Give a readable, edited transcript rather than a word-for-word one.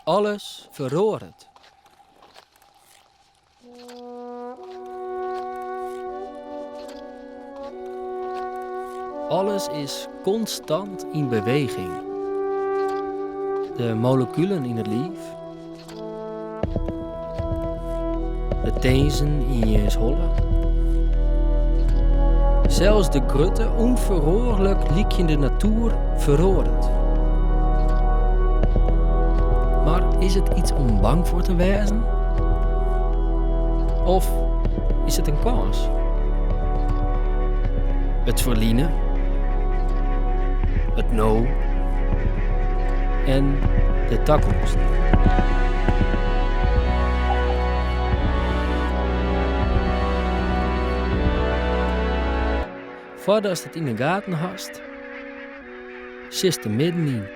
Alles feroaret. Alles is konstant yn beweging. De molekulen yn it liif, de tinzen yn jins holle. Sels de grutte, ûnferoarlik lykjende natoer feroaret. Mar is it iets om bang foar te wêzen? Of is it in kâns? It ferline, it no en de takomst. Foardatst it yn 'e gaten hast, sitst der middenyn.